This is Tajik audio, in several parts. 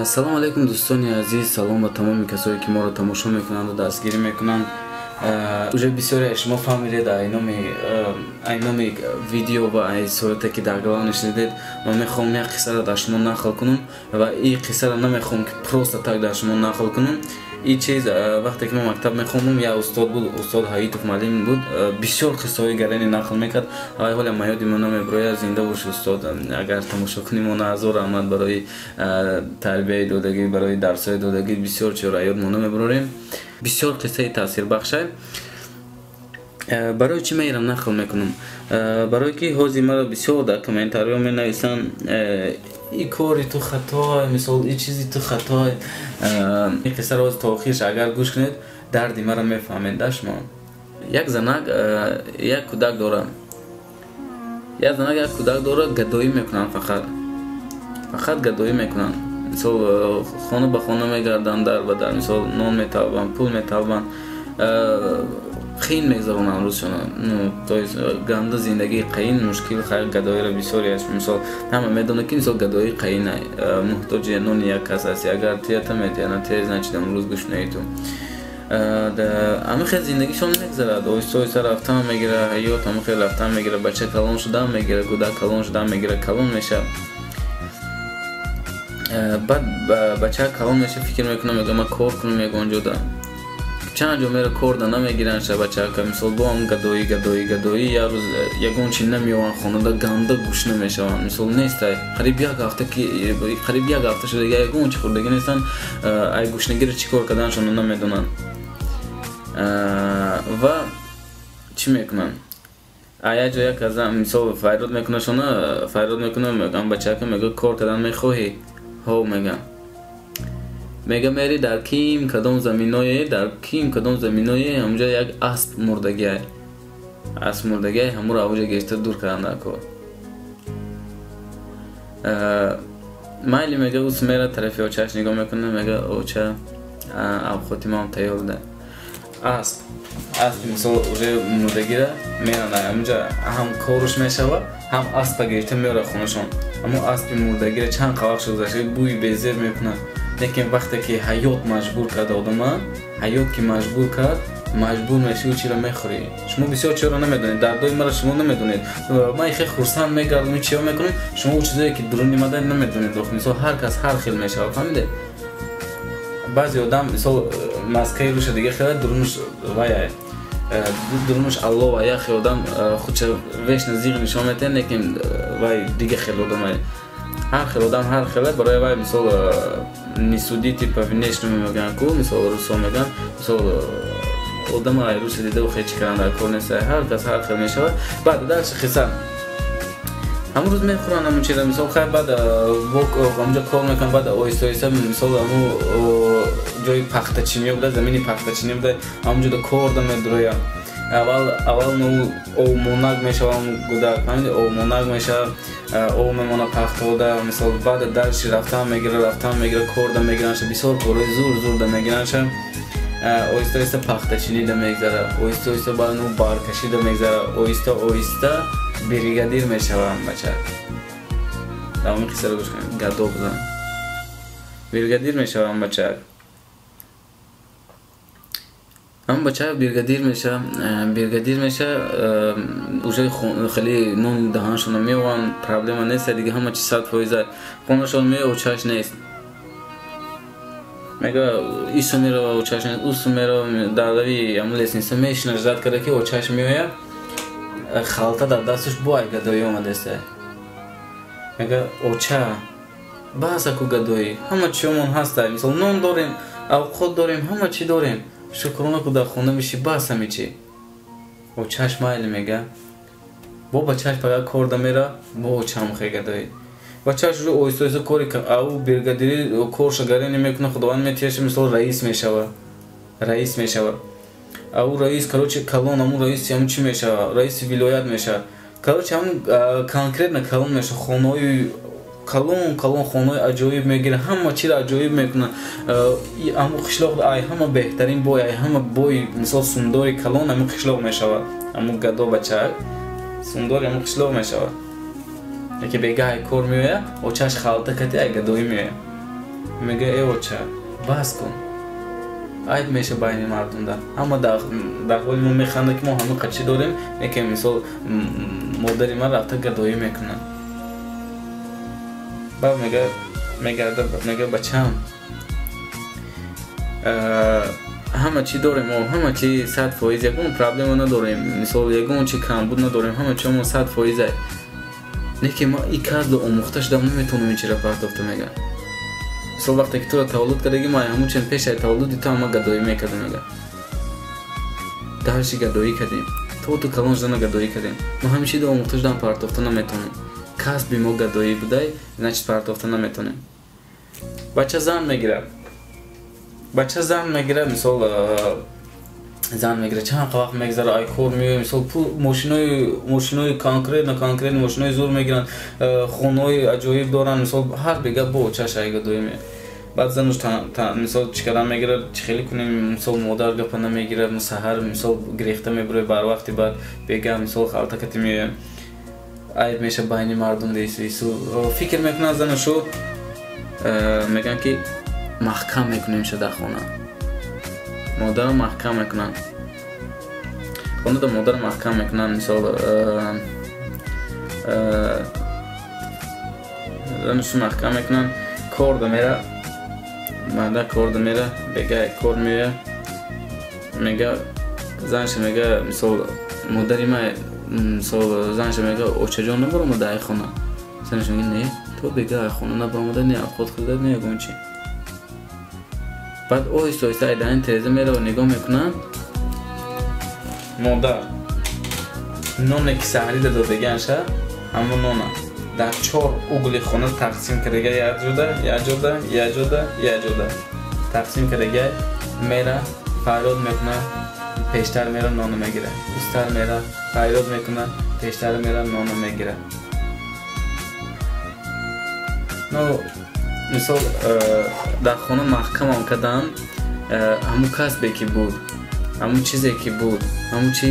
Салом алейкум, дӯстони азиз, салом ба тамоми касое, ки моро тамошо мекунанду дастгирӣ мекунанд. Уже бисёре аз шумо фаҳмидед ай номи видео ва ай сурате, ки дар главный шунидед. Ман мехоҳам як қиссаро дар шумо нақл кунам ва ин қиссаро намехоҳам, ки просто так дар шумо нақл кунам. Ин чиз, вақте ки ман мактаб мехондам, як устод буд, устод Ҳаитов муаллим буд, бисёр қиссаҳои гарани нақл мекард. Ай ҳоле ма ёди мо намебирояд. Зинда бош, устод, агар тамошо кунӣ мо, ҳазор раҳмат барои тарбияи додагӣ, барои дарсҳои додагӣ. Бисёр чизро ёд мо намебарорем, бисёр қиссаи таъсирбахша. Барои чӣ ман инро нақл мекунам? Барое ки ҳозир маро бисёр дар комментариҳо менависанд: «И кори ту хато, мисол, и чизи ту хато». Ин қиссаро ҳозир то охирш агар гӯш кунед, дарди маро мефаҳмед. Да шумо, як занак як кӯдак дорад, як занак як кӯдак дорад, гадоӣ мекунанд, фақат фақат гадоӣ мекунанд. Мисол, хона ба хона мегарданд, дар ба дар, мисол, нон металбанд, пул металбанд, қиин мегзаронанд рӯзшона. Ну, то есть ганда зиндагии қиин, мушкил. Гадоиро бисёре аст, мисол, ҳама медонад, ки, мисол, гадои қиина, муҳтоҷи нони як кас ҳасти, агар тията метия, натия, значит, имрӯз гӯшнаи ту. Ҳамин хел зиндагишон мегзарад, оҳиста оҳиста рафтан мегира ҳаёт, ҳамин хел рафтан мегира. Бача калон шудан мегира, кӯдак калон шудан мегира, калон мешавад. Баъд бача калон меша, фикр мекунам, мегӯям: «Ман кор кунам ягон ҷода». Чанд ҷо мера, кор да намегиранд ша бачака. Мисол, бо ҳам гадоӣ, гадоӣ, гадоӣ. Як рӯз ягон чи намеёванд хонада, ганда гушна мешаванд. Мисол, нестай, қариб як ҳафта, ки қариб як ҳафта шуда, ягон чи хӯрдагӣ нестанд. Ай гушнагиро чӣ кор карданашонро намедонанд ва чӣ мекунанд? А як ҷо як аза, мисол, файрод мекунашона, файрод мекунам, мегӯям: «Бачака, — мегӯ, — кор кардан мехоҳӣ?» «Ҳо», — мегӯям. Мега: «Мери дар ким кадом заминое, дар ким кадом заминое, ҳамҷо як асп мурдагиай, асп мурдагиай, ҳамуро авҷа гирифта дур кардан дар кор». «Майли», — мега. Ус мера, тарафи очааш нигоҳ мекунад, мега: «Оча, авқоти ман тайёр буда». Асп, аспи, мисол, уже мурдагира меранд, ҳамҷа ҳам коруш мешава, ҳам аспа гирифта меора хонашон. Ҳамун аспи мурдагира чанд қавақ шуд гузашта, бӯи безеб мекунад, лекин вақте ки ҳаёт маҷбур кард одама, ҳаёт ки маҷбур кард, маҷбур мешавӣ, чиро мехӯрӣ. Шумо бисёр чиро намедонед, дардои маро шумо намедонед. Ман хеле хурсанд мегардам, чиё мекунам, шумо чизое ки дуруни мада намедонед. Мисол, ҳар кас ҳар хел мешавад, фаҳмидед? Баъзе одам, мисол, маскаи рӯша дига хела, дурунаш вая, дурунаш аллова. Як хел одам худша вечно зиғ нишон метиҳад, лекин вай дига хел одамай. Ҳар хел одам ҳар хела. Барои вай, мисол, не судите по внешнему мегӯянд ку, мисол, русо мегӯянд. Мисол, одама ай руса дида хе чӣ кардан дар кор нест, ҳар кас ҳар хел мешавад. Баъд дальше қисса: ҳамун рӯз мехӯранд ҳамун чиза, мисол, хайр, баъд ҳамунҷо кор мекунанд. Баъд оҳиста оҳиста, мисол, ҳамун ҷои пахтачинӣ буда, замини пахтачинӣ буда, ҳамунҷода кор да медурояд. Аввал аввал овмонак мешавам, гудак, фаҳмиди, овмонак мешавад, ов мемона пахтода, мисол. Баъд дальше рафтан мегира, рафтан мегира, кор да мегиранша, бисёр корҳои зур зур да мегиранша. Оҳиста оҳиста пахтачинӣ да мегзара, оҳиста оҳиста баъд ну баркашӣ да мегзара, оҳиста оҳиста бригадир мешавам бача. Давоми қиссаро гӯш кунед. Гадо будам, бригадир мешавам бачак. Ҳамн бача бригадир меша, бригадир меша, уже хеле нон даҳаншона меованд, проблема нест дига, ҳама чи 100%. Хонашон мео, чаш нест. Мега, исо мерава, очаш нест, усу мерава, дар лави ҳамн лестница мешина, ждать карда, ки очаш меояд. Халта дар дасташ, бо ай гадоӣ омадаста. Мега: «Оча, баъза ку гадоӣ, ҳама чиёмон ҳаста, мисол, нон дорем, авқот дорем, ҳама чӣ дорем, шукрона ку, дар хона меши, бас ҳами чи». Очаш «Майли», мега. Бо бачаш пага кор да мера, бо очам хе гадоӣ. Бачаш уже оҳиста оҳиста кори ау бригадири корша гарени мекуна, худованд метиҳаша, мисол, раис мешава, раис мешава. Ау раис, короче, калон, аму раиси ҳамун чӣ мешава, раиси вилоят мешава, короче, ҳамун конкретно калон мешава, хонаҳои калон калон, хонаҳои аҷоиб мегира, ҳама чиро аҷоиб мекунад. Ҳамун қишлоқ ай ҳама беҳтарин бой, ай ҳама бой, мисол, сундори калон ҳамун қишлоқ мешавад. Ҳамун гадо бачаак сундори ҳамун қишлоқ мешавад. Яке бегаҳ ай кор меояд, очаш халта кати ай гадоӣ меояд. Мега э оча, бас кун, айб меша байни мардумда. Ҳама дар ҳоли мо механда, ки мо ҳама қачи дорем, неке мисол модари ман рафта гадоӣ мекунад. Баъд мега, мегарда, мега: бачам, ҳама чӣ дорем мо, ҳама чи 100%, ягон проблема надорем, мисол ягон чи камбуд надорем, ҳама чимо 100%, неке ма и касбро омӯхта шудам, наметавонам ин чиро партофта. Мега, мисол вақте ки туро таваллуд кардаги, ма ҳамун чен пешаи таваллуди ту ҳама гадоӣ мекардам. Мега, дарши гадоӣ кардем, то ту калон шудана гадоӣ кардем, ма ҳамин чиро омӯхта шудам, партофта наметавонам. Касби мо гадоӣ будай, значит партофта наметавонем. Бача зан мегирад, бача зан мегирад, мисол зан мегирад, чанд вақт мегзара, ай кор меояд, мисол пул, мошинои конкретно конкретно мошинои зур мегиранд, хонаҳои аҷоиб доранд, мисол ҳар бега бо чаш ай гадоӣ. Баъд зануш мисол чӣ кардан мегирад, чӣ хеле кунем, мисол модар гапа намегирад, саҳар мисол гирехта мебурои, барвақти баъд бега мисол халтакати меоям, айб меша байни мардум десу ису. Фикр мекунад занушу, мегӯянд ки маҳкам мекунем ша дар хона, модарро маҳкам мекунанд, хонада модарро маҳкам мекунанд. Мисол занушу маҳкам мекунанд, корда мера, марда корда мера, бега кор меоя, мега занша, мега мисол модари ма, мисол занша мега: очаҷон набаромада ай хона? Занша мега: не, то бега ай хона набаромада, не авқот хӯрда, не ягон чи. Баъд оҳиста оҳиста ай даҳани тереза мерава, нигоҳ мекунам, модар ноне ки саҳарида додагианша, ҳамон нона дар чор угли хона тақсим кардага, як ҷода, як ҷода, як ҷода, як ҷода тақсим кардага. Мера, фарёд мекуна, пештар мера, ноно мегира, устар мера, фарёд мекуна, пештар мера, ноно мегира. Ну мисол дар хона маҳкамам кардам, ҳамун касбе ки буд, ҳамун чизе ки буд, ҳамун чи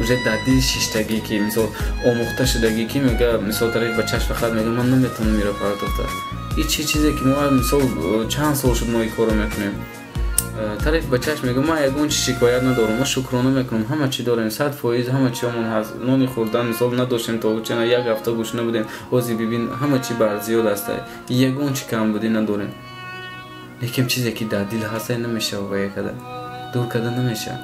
уже дар дил шиштагӣ, ки мисол омӯхта шудагӣ, ки мега мисол тарафи бачаш фақат мега: ман наметавонам иро партофта. И чи чизе ки мо мисол чанд сол шуд мо ин корро мекунем. Тарафи бачаш мега: ман ягон чи шикоят надорам, ма шукрона мекунам, ҳама чи дорем, 100% ҳама чиомон ҳаст. Нони хӯрдан мисол надоштем, то чена як ҳафта гӯшна будем, ҳозир бибин, ҳама чи барзиёд ҳастай, ягон чи камбудӣ надорем. Лекин чизе ки дар дил ҳастай, намешава вая карда, дур карда намешавад.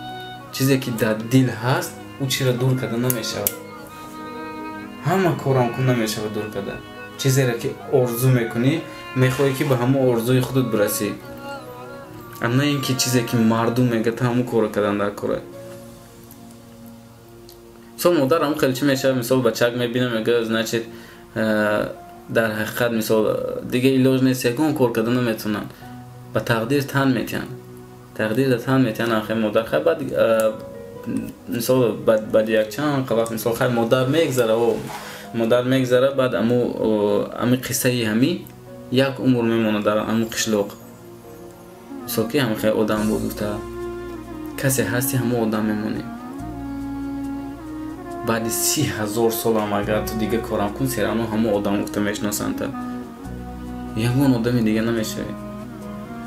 Чизе ки дар дил ҳаст, ӯ чиро дур карда намешавад, ҳама корам кун, намешавад дур карда. Чизеро ки орзу мекунӣ, мехоҳӣ ки ба ҳамон орзуи худат бирасӣ, на ин ки чизе ки мардум мегӯяд, ҳамон корро кардан дар кора. Мисол модар ҳамон хеле чӣ мешавад, мисол бачак мебинам, мегӯяд: значит дар ҳақиқат мисол дига илоҷ нест, ягон кор карда наметавонанд, ба тақдир тан метиҳанд, тақдирда тан метиҳанд. Ахи модар хай, баъд мисол баъди якчанд вақт мисол хай модар мегзара, модар мегзара, баъд аму ами қиссаи ҳами як умр мемонад дар аму қишлоқ. Мисол ки ҳами хай одам буд гуфта, касе ҳасти, ҳамо одам мемонӣ. Баъди 30 000 солам агар ту дига корам кун, серано ҳамо одам гуфта мешиносанд, ягон одами дига намешавӣ.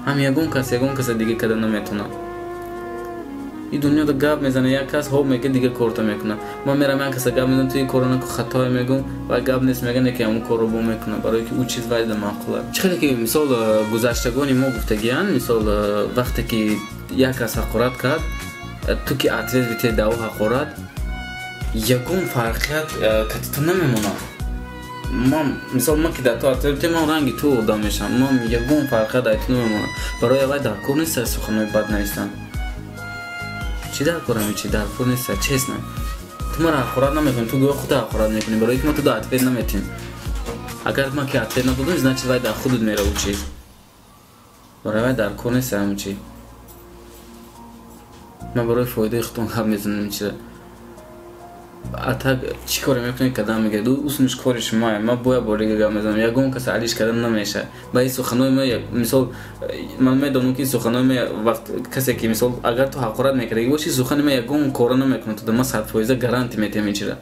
Ҳам ягон кас ягон каса дига карда наметавонад. И дунёда гап мезана як кас, ҳо, мега, дига корто мекунад. Ман мерам як каса гап мезанам: ту ин корро наку, хатое мегӯм, вай гап нест, мега, не ки ҳамон корро бо мекунад, барое ки ӯ чиз вайда маъқул аст. Чӣ хеле ки мисол гузаштагони мо гуфтагиянд, мисол вақте ки як кас ҳақорат кард, ту ки ответ битеҳ да ӯ ҳақорат, ягон фарқият кати ту намемонад. Ман мисол ман ки дар ту ответ битеҳ, ман ранги ту одам мешавам, ман ягон фарқият дар ту намемонад. Барои аввай дар кор нест суханҳои бад навистан. Чӣ дар корам, чи дар кор нест, честно. Ту маро ҳақорат намекунӣ, ту гӯё худо ҳақорат мекунӣ, барои ки ман ту да ответ наметиҳем. Агар ман ки ответ надодам, значит вай дар худут мера ӯ чиз, барои вай дар кор нест ҳамон чи. Ман барои фоидаи худтон гап мезанам чиза. А так чӣ коре мекунед, кадам мегӯяд, усмиш кори шумое. Ман бояд бори дига гап мезанам, ягон кас алиш кардан намешавад. Ба ин суханои ма, мисол ман медонам, ки суханои ма вақт касе ки мисол агар ту ҳақорат мекардаги боши, сухани ма ягон кора намекунад туда, ман 100% гарантия метиҳам ин чиза.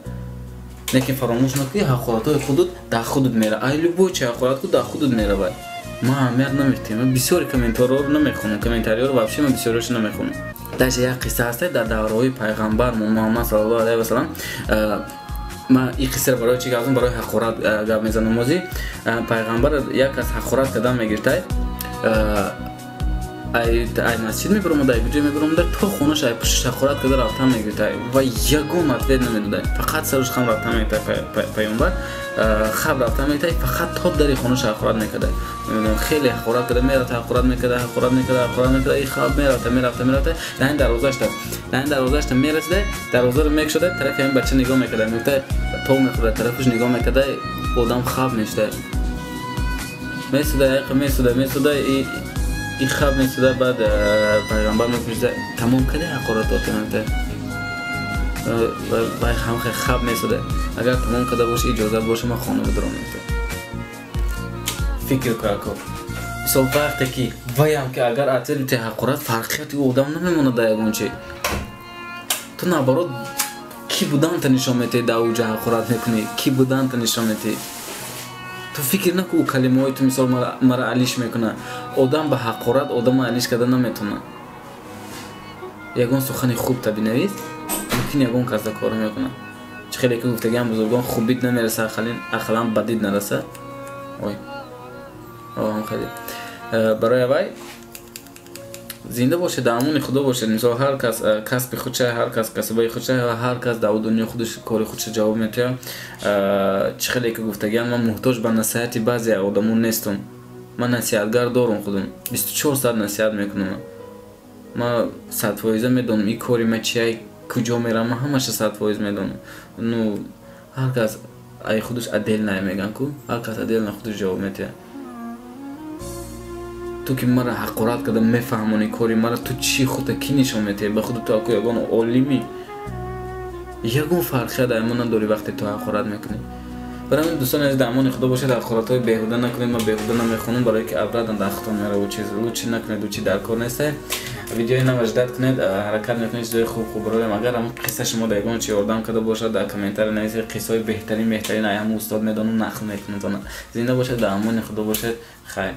Лекин фаромӯш накунӣ, ҳақоратҳои худут дар худут мера, ай любой чи ҳақорат ку, дар худут меравад. Ман аҳамият намедиҳам. Ман бисёри комментарҳоро намехонам, комментариҳоро вообще ман бисёриашо намехонам. Даже як қисса ҳаста дар давраҳои пайғамбар Муҳаммад саллаллоҳу алайҳи васалам. Ман ин қиссаро барои чӣ гап, барои ҳақорат гап мезанам. Ози пайғамбар як кас ҳақорат кардан мегиртай, ай масҷид мебиромада, ай куҷо мебиромада, то хонааш ай пушташ ҳақорат карда рафтан мегиртай ва ягон ответ намедодай, фақат саруш хам рафтан мегиртай. Пайғамбар хаб рафтан мегиртай, фақат то дари хонааш ҳақорат мекарда, хеле ҳақорат карда мерафта, ҳақорат мекарда, ҳақорат мекарда, ҳақорат мекарда. И хаб мерафта, мерафта, мерафта, дар ин дарвозашта, дар ин дарвозашта мерасида, дарвозаро мекушода, тарафи ҳамин бача нигоҳ мекарда, мегуфта, то мехӯрда, тарафаш нигоҳ мекарда, одам хаб мешуда, месуда, яқа месуда, месуда и хаб месуда. Баъд пайғамбар мепурсида: «Тамом кардӣ ҳақоратота?» Мегуфта, вай ҳам хаб месуда. «Агар тамом карда бошӣ, иҷозат боша, ман хона бидорам», мегуфта. Фикр кар, мисол, вақте ки ваям ки агар ответ битаи ҳақорат, фарқияти ӯ одам намемонад дар ягон чи. Ту наоборот кӣ буданта нишон метаҳӣ, дар уҷа ҳақорат мекунӣ, кӣ буданта нишон метаҳӣ. Ту фикр наку, ӯ калимаҳои ту мисол мара алиш мекунад. Одам ба ҳақорат одама алиш карда наметавонад. Ягон сухани хуб та бинавис, мумкин ягон кас да кор мекунад. Чӣ хеле ки гуфтагиам бузургон: «Хубит намераса, ақаллан бадид нараса». Ой, хеле барои авай зинда бошед, дар амони Худо бошед. Мисол, ҳар кас касби худша, ҳар кас касбаи худша, ҳар кас дар дунё худаш кори худша ҷавоб метиҳад. Чӣ хеле ки гуфтагиам, ман муҳтоҷ ба насиҳати баъзе одамон нестам. Ман насиҳатгар дорум худум, 24 соат насиҳат мекунам. Ман 100% медонам, ин кори ма чия, куҷо мерам, ман ҳамаша 100% медонам. Ну, ҳар кас ай худаш отдельно меган ку, ҳар кас отдельно худаш ҷавоб метиҳад. Ту ки мара ҳақорат карда мефаҳмонӣ кори мара, ту чӣ худта кӣ нишон метиҳӣ? Ба худу ту аку ягон олимӣ, ягон фарқият дар мо надорӣ, вақте ту ҳақорат мекунӣ. Барои ҳамин, дӯстони азиз, дар амони Худо бошед. Ҳақоратҳои беҳуда накунед. Ман беҳуда намехонам, барое ки обратно дар худтон мераву чиз лучше накунед, чӣ дар кор несте. Видеои нава ждать кунед, ҳаракат мекунед, чизои хуб хуб бароем. Агар ҳамн қисса шумо дар ягон чи ёрдам карда бошад, дар комментария нависед: «Қиссаҳои беҳтарин, беҳтарин ай ҳамн устод медонам, нақл мекунад». Зинда бошед, дар амони Худо бошед, хайр.